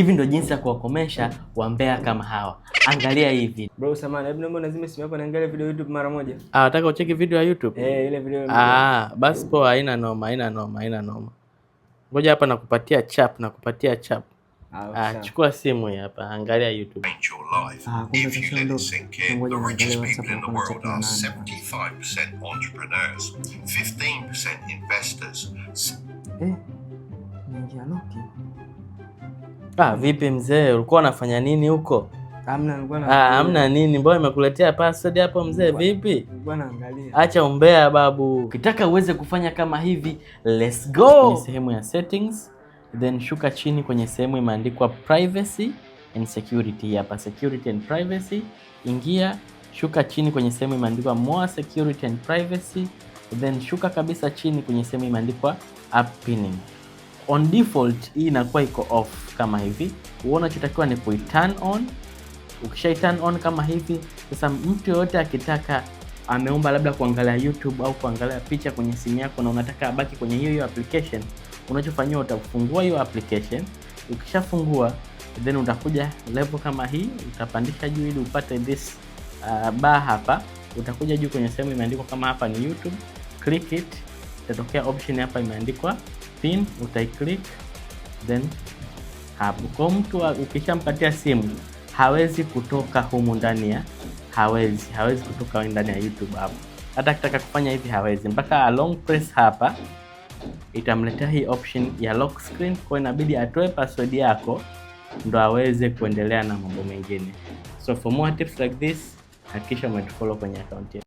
Hivi ndio jinsi ya kuwakomesha wambea kama hawa. Angalia hivi. Bro, samahani, hebu naomba unazime simu yako niangalie video YouTube mara moja. Ah, nataka ucheki video ya YouTube? Eh, ile video. Ah, basi poa, haina noma, haina noma, haina noma. Ngoja hapa nakupatia chap, nakupatia chap. Ah, Ah, sawa. Chukua simu hii hapa, angalia YouTube. Change your life Ah, kumbe if you let it kashaondoka. sink in. Ngoja The richest niangalie people in the WhatsApp world kuna are chat na nani. 75% entrepreneurs, 15% investors, Eh, niingia loki. Ah, vipi mzee, ulikuwa unafanya nini huko? Hamna, nilikuwa na Ah, hamna nini, mbona imekuletea password hapo mzee, vipi? Nilikuwa naangalia. Acha umbea babu. Ukitaka uweze kufanya kama hivi, let's go kwenye sehemu ya settings, then shuka chini kwenye sehemu imeandikwa privacy and security. Hapa security and privacy, ingia, shuka chini kwenye sehemu imeandikwa more security and privacy, then shuka kabisa chini kwenye sehemu imeandikwa app pinning. On default hii inakuwa iko off kama hivi. Unachotakiwa ni kui turn on. Ukishai turn on kama hivi, sasa mtu yoyote akitaka, ameomba labda kuangalia YouTube au kuangalia picha kwenye simu yako na unataka abaki kwenye hiyo hiyo application, unachofanyiwa utafungua hiyo application. Ukishafungua, then utakuja level kama hii, utapandisha juu ili upate this bar hapa. Utakuja juu kwenye sehemu imeandikwa kama hapa ni YouTube, click it, itatokea option hapa imeandikwa pin, utaiclick then hapo. Kwa mtu ukishampatia simu hawezi kutoka humu ndani ya hawezi kutoka ndani ya YouTube hapo. Hata akitaka kufanya hivi hawezi, mpaka a long press hapa itamletea hii option ya lock screen, kwa inabidi atoe password yako ndo aweze kuendelea na mambo mengine. So for more tips like this, hakikisha umetufollow kwenye account yetu.